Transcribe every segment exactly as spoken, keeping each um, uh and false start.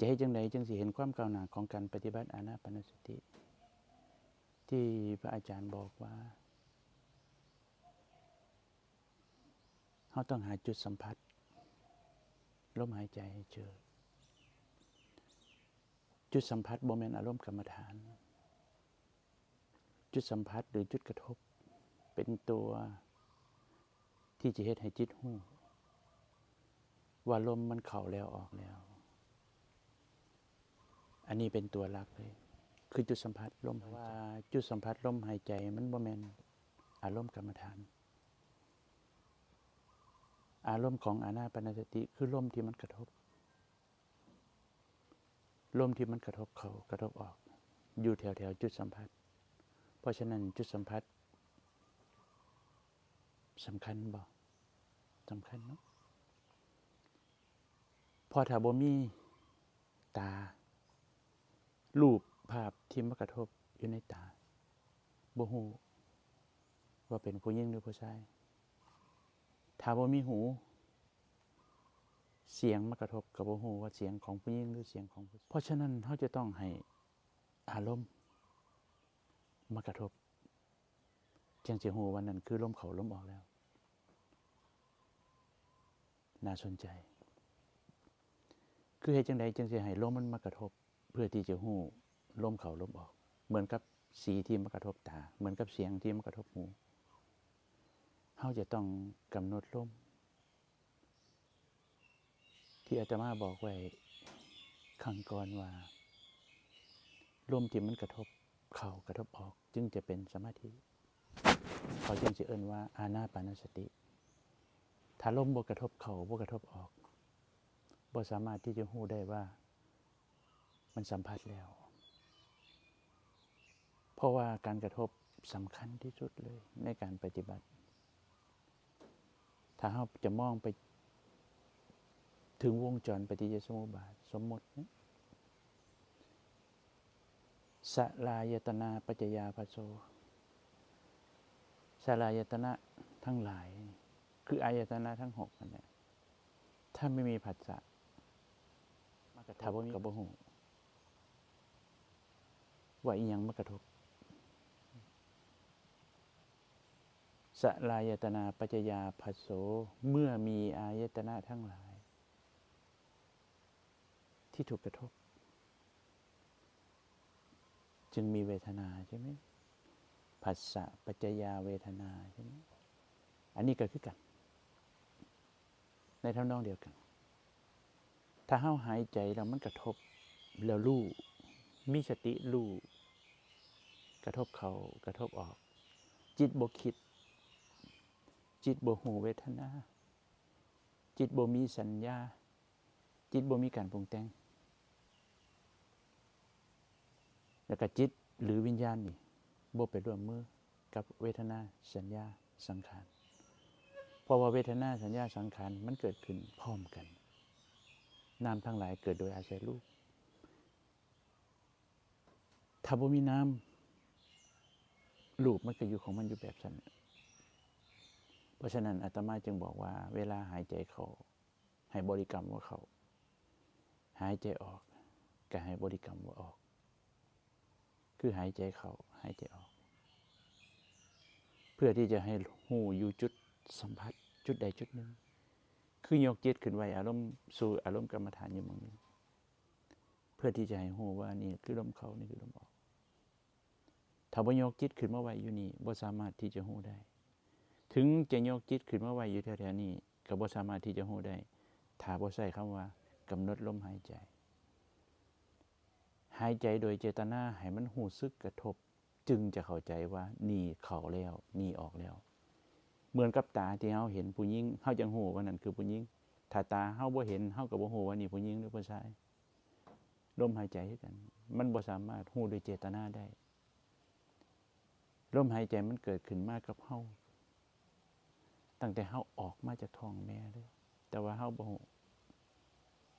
จะเฮ็ดจั่งใดจึงสิเห็นความก้าวหน้าของการปฏิบัติอานาปานสติ ที่พระอาจารย์บอกว่า เราต้องหาจุดสัมผัสลมหายใจให้เจอ จุดสัมผัสบ่แม่นอารมณ์กรรมฐาน จุดสัมผัสหรือจุดกระทบ เป็นตัวที่จะเฮ็ดให้จิตฮู้ ว่าลมมันเข้าแล้วออกแล้ว อันนี้เป็นตัวหลักเลย คือจุดสัมผัสลมหายใจ ว่าจุดสัมผัสลมหายใจมันบ่แม่นอารมณ์กรรมฐาน อารมณ์ของอานาปานสติคือลมที่มันกระทบ ลมที่มันกระทบเข้ากระทบออก อยู่แถวๆจุดสัมผัส เพราะฉะนั้นจุดสัมผัสสำคัญบ่ สำคัญเนาะ เพราะถ้าบ่มีตา รูปภาพที่มากระทบอยู่ในตา บ่ฮู้ว่าเป็นผู้หญิงหรือผู้ชาย ถ้าบ่มีหู เสียงมากระทบก็บ่ฮู้ว่าเสียงของผู้หญิงหรือเสียงของผู้ชาย เพราะฉะนั้นเราจะต้องให้อารมณ์มากระทบ จึงสิฮู้ว่านั่นคือลมเข้าลมออกแล้ว น่าสนใจ คือเฮ็ดจั่งใดจึงสิให้ลมมันมากระทบ เพื่อที่จะฮู้ลมเข้าลมออก เหมือนกับสีที่มากระทบตา เหมือนกับเสียงที่มากระทบหู เราจะต้องกำหนดลม ที่อาตมาบอกไว้ครั้งก่อนว่า ลมที่มันกระทบเข้ากระทบออก จึงจะเป็นสมาธิ เขาจึงสิเอิ้นว่าอานาปานสติ ถ้าลมบ่กระทบเข้าบ่กระทบออก บ่สามารถที่จะฮู้ได้ว่ามันสัมผัสแล้ว เพราะว่าการกระทบสำคัญที่สุดเลยในการปฏิบัติ ถ้าเราจะมองไปถึงวงจรปฏิจจสมุปบาท สมมติเนี่ย สลายตนาปัจจยาผัสโส สลายตนะทั้งหลาย คืออายตนะทั้งหกนั่นแหละ ถ้าไม่มีผัสสะ มากระทบ ถ้าบ่มี ก็บ่ฮู้ว่าอิหยังมากระทบ สลายตนาปัจจยาผัสโส เมื่อมีอายตนะทั้งหลาย ที่ถูกกระทบ จึงมีเวทนาใช่ไหม ผัสสะปัจจยาเวทนาใช่ไหม อันนี้ก็คือกัน ในทำนองเดียวกัน ถ้าเราหายใจแล้วมันกระทบ แล้วรู้ มีสติรู้ กระทบเข้ากระทบออก จิตบ่คิด จิตบ่ฮู้เวทนา จิตบ่มีสัญญา จิตบ่มีการปรุงแต่ง แล้วก็จิตหรือวิญญาณนี่บ่ไปร่วมมือกับเวทนาสัญญาสังขาร เพราะว่าเวทนาสัญญาสังขารมันเกิดขึ้นพร้อมกัน นามทั้งหลายเกิดโดยอาศัยรูป ถ้าบ่มีนาม รูปมันก็อยู่ของมันอยู่แบบนั้น เพราะฉะนั้นอาตมาจึงบอกว่าเวลาหายใจเข้า ให้บริกรรมว่าเข้า หายใจออก ก็ให้บริกรรมว่าออก คือหายใจเข้า หายใจออก เพื่อที่จะให้ฮู้อยู่จุดสัมผัสจุดใดจุดหนึ่ง คือยกจิตขึ้นไว้อารมณ์สู่อารมณ์กรรมฐานอยู่หม่องนี้ เพื่อที่จะให้ฮู้ว่านี่คือลมเข้า นี่คือลมออก ถ้าบ่ยกจิตขึ้นมาไว้อยู่นี่ บ่สามารถที่จะฮู้ได้ ถึงจะยกจิตขึ้นมาไว้อยู่แถวๆนี้ ก็บ่สามารถที่จะฮู้ได้ ถ้าบ่ใช้คำว่ากำหนดลมหายใจ หายใจโดยเจตนาให้มันฮู้สึกกระทบ จึงจะเข้าใจว่านี่เข้าแล้ว นี่ออกแล้ว เหมือนกับตาที่เราเห็นผู้หญิง เราจั่งฮู้ว่านั่นคือผู้หญิง ถ้าตาเราบ่เห็น เราก็บ่ฮู้ว่านี่ผู้หญิงหรือผู้ชาย ลมหายใจคือกัน มันบ่สามารถฮู้ด้วยเจตนาได้ ลมหายใจมันเกิดขึ้นมากับเรา ตั้งแต่เราออกมาจากท้องแม่เลย แต่ว่าเราบ่ฮู้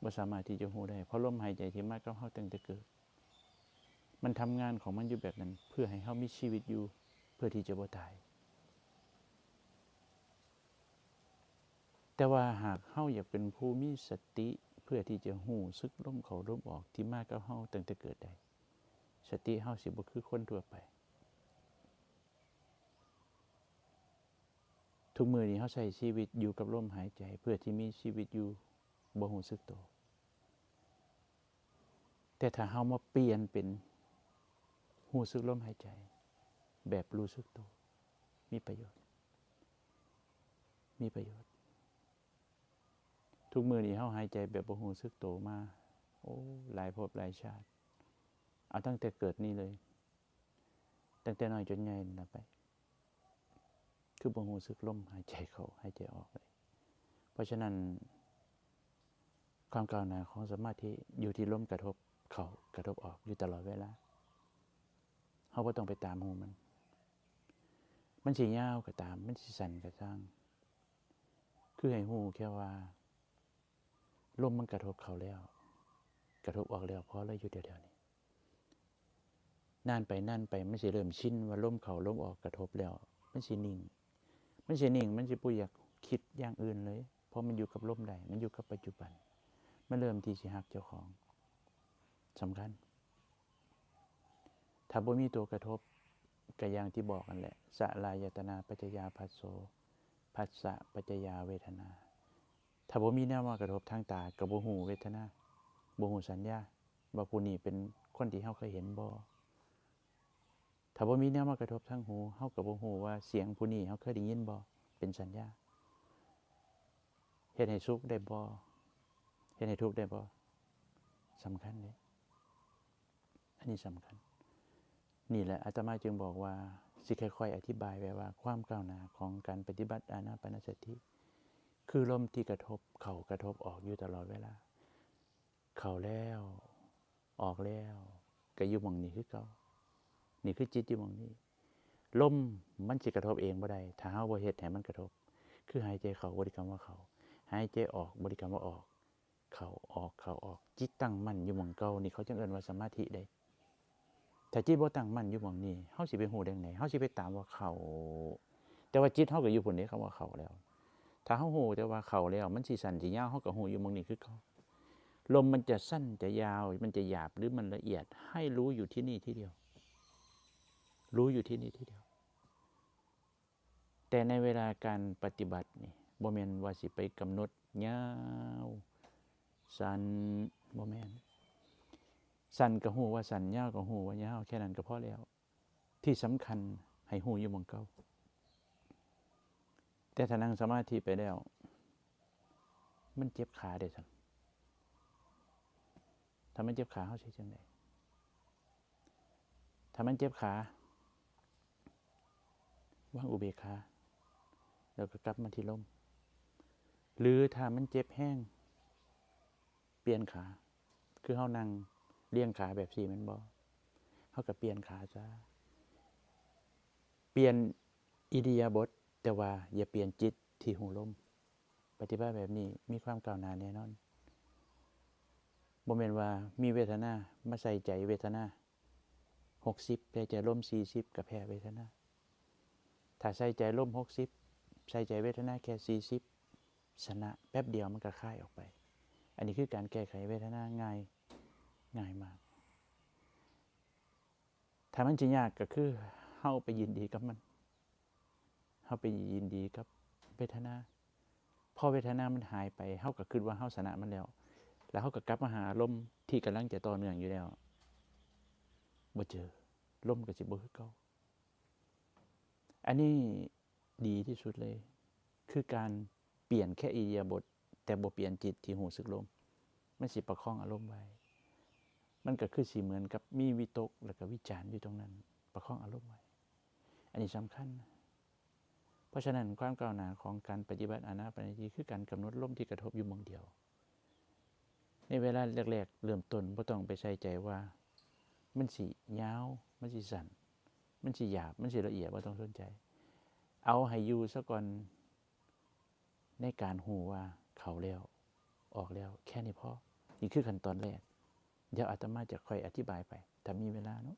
บ่สามารถที่จะฮู้ได้ เพราะลมหายใจที่มากับเราตั้งแต่เกิด มันทำงานของมันอยู่แบบนั้น เพื่อให้เรามีชีวิตอยู่ เพื่อที่จะบ่ตาย แต่ว่าหากเราอยากเป็นผู้มีสติ พื่อที่จะรู้สึกลมเข้าลมออกที่มากับเฮาตั้งแต่เกิดได้ สติเฮาสิบ่คือคนทั่วไป ทุกมื้อนี้เฮาใช้ชีวิตอยู่กับลมหายใจ เพื่อที่มีชีวิตอยู่บ่รู้สึกตัว แต่ถ้าเฮามาเปลี่ยนเป็นรู้สึกลมหายใจ แบบรู้สึกตัว มีประโยชน์ มีประโยชน์ ทุกมื้อนี้เฮาหายใจแบบบ่รู้สึกตัวมา โอ้ หลายภพหลายชาติ เอาตั้งแต่เกิดนี่เลย ตั้งแต่น้อยจนใหญ่นั่นล่ะไป คือบ่รู้สึกลมหายใจเข้าหายใจออกเลย เพราะฉะนั้น ความก้าวหน้าของสมาธิอยู่ที่ลมกระทบเข้ากระทบออกอยู่ตลอดเวลา เฮาบ่ต้องไปตามรู้มัน มันสิยาวก็ตาม มันสิสั้นก็ช่าง คือให้รู้แค่ว่า ลมมันกระทบเข้าแล้ว กระทบออกแล้ว พอเลยอยู่เดียวๆนี้ นานไปนานไปมันสิเริ่มชินว่าลมเข้าลมออกกระทบแล้ว มันสินิ่ง มันสินิ่ง มันสิบ่อยากคิดอย่างอื่นเลย เพราะมันอยู่กับลมได้ มันอยู่กับปัจจุบัน มันเริ่มที่สิฮักเจ้าของ สำคัญ ถ้าบ่มีตัวกระทบ ก็อย่างที่บอกนั่นแหละ สลายตนาปัจจยาผัสโส ผัสสะปัจจยาเวทนา ถ้าบ่มีแนวมากระทบทางตา ก็บ่ฮู้เวทนา บ่ฮู้สัญญา ว่าผู้นี้เป็นคนที่เฮาเคยเห็นบ่ ถ้าบ่มีแนวมากระทบทางหู เฮาก็บ่ฮู้ว่าเสียงผู้นี้เฮาเคยได้ยินบ่ เป็นสัญญา เฮ็ดให้สุขได้บ่ เฮ็ดให้ทุกข์ได้บ่ สำคัญเด้ อันนี้สำคัญ นี่แหละอาตมาจึงบอกว่า สิค่อยๆอธิบายไปว่า ความก้าวหน้าของการปฏิบัติอานาปานสติ คือลมที่กระทบเข้ากระทบออกอยู่ตลอดเวลา เข้าแล้ว ออกแล้ว ก็อยู่หม่องนี้คือเก่า นี่คือจิตอยู่หม่องนี้ ลมมันสิกระทบเองบ่ได้ ถ้าเฮาบ่เฮ็ดให้มันกระทบ คือหายใจเข้าบริกรรมว่าเข้า หายใจออกบริกรรมว่าออก เข้าออก เข้าออก จิตตั้งมั่นอยู่หม่องเก่า นี่เขาจั่งเอิ้นว่าสมาธิเด้ ถ้าจิตบ่ตั้งมั่นอยู่หม่องนี้ เฮาสิไปฮู้ได้จั่งใด เฮาสิไปตามว่าเข้า แต่ว่าจิตเฮาก็อยู่พุ้นเด้ คำว่าเข้าแล้ว ถ้าเฮาฮู้แต่ว่าเข้าแล้ว มันสิสั้นสิยาว เฮาก็ฮู้อยู่หม่องนี้คือเก่า ลมมันจะสั้นจะยาว มันจะหยาบหรือมันละเอียด ให้รู้อยู่ที่นี่ที่เดียว รู้อยู่ที่นี่ที่เดียว แต่ในเวลาการปฏิบัตินี่ บ่แม่นว่าสิไปกำหนดยาว สั้น บ่แม่น สั้นก็ฮู้ว่าสั้น ยาวก็ฮู้ว่ายาว แค่นั้นก็พอแล้ว ที่สำคัญให้ฮู้อยู่หม่องเก่า แต่ถ้านั่งสมาธิไปแล้ว มันเจ็บขาเด้ซั่น ถ้ามันเจ็บขา เฮาสิจั่งใด ถ้ามันเจ็บขา วางอุเบกขา แล้วก็กลับมาที่ลม หรือถ้ามันเจ็บแฮง เปลี่ยนขา คือเฮานั่งเรียงขาแบบซี่แม่นบ่ เฮาก็เปลี่ยนขาซะ เปลี่ยนอิริยาบถ แต่ว่าอย่าเปลี่ยนจิตที่รู้ลม ปฏิบัติแบบนี้มีความก้าวหน้าแน่นอน บ่แม่นว่ามีเวทนา มาใส่ใจเวทนา หกสิบ ใส่ใจลม สี่สิบ ก็แพ้เวทนา ถ้าใส่ใจลม หกสิบ ใส่ใจเวทนาแค่ สี่สิบ ชนะ แป๊บเดียวมันก็คลายออกไป อันนี้คือการแก้ไขเวทนาง่าย ง่ายมาก ถ้ามันสิยากก็คือเฮาไปยินดีกับมัน เฮาไปยินดีกับเวทนา พอเวทนามันหายไป เฮาก็คิดว่าเฮาชนะมันแล้ว แล้วเฮาก็กลับมาหาอารมณ์ที่กำลังจะต่อเนื่องอยู่แล้ว บ่เจอ ลมก็สิบ่คือเก่า อันนี้ดีที่สุดเลย คือการเปลี่ยนแค่อิริยาบถ แต่บ่เปลี่ยนจิตที่รู้สึกลม มันสิประคองอารมณ์ไว้ มันก็คือสิเหมือนกับมีวิตกแล้วก็วิจารณ์อยู่ตรงนั้น ประคองอารมณ์ไว้ อันนี้สำคัญ เพราะฉะนั้นความก้าวหน้าของการปฏิบัติอานาปานสติคือการกำหนดลมที่กระทบอยู่หม่องเดียว ในเวลาแรกๆเริ่มต้นบ่ต้องไปใส่ใจว่ามันสิยาว มันสิสั้น มันสิหยาบ มันสิละเอียด บ่ต้องสนใจ เอาให้อยู่ซะก่อน ในการรู้ว่าเข้าแล้ว ออกแล้ว แค่นี้พอ นี่คือขั้นตอนแรก เดี๋ยวอาตมาจะค่อยอธิบายไป ถ้ามีเวลาเนาะ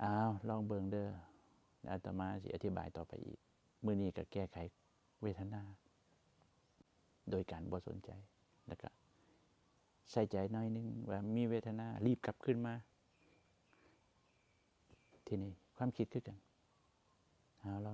อ้าว ลองเบิ่งเด้อ อาตมาสิอธิบายต่อไปอีก มื้อนี้ก็แก้ไขเวทนา โดยการบ่สนใจ แล้วก็ใส่ใจหน่อยนึงว่ามีเวทนา รีบกลับคืนมา ทีนี้ความคิดคือกัน เอา เรา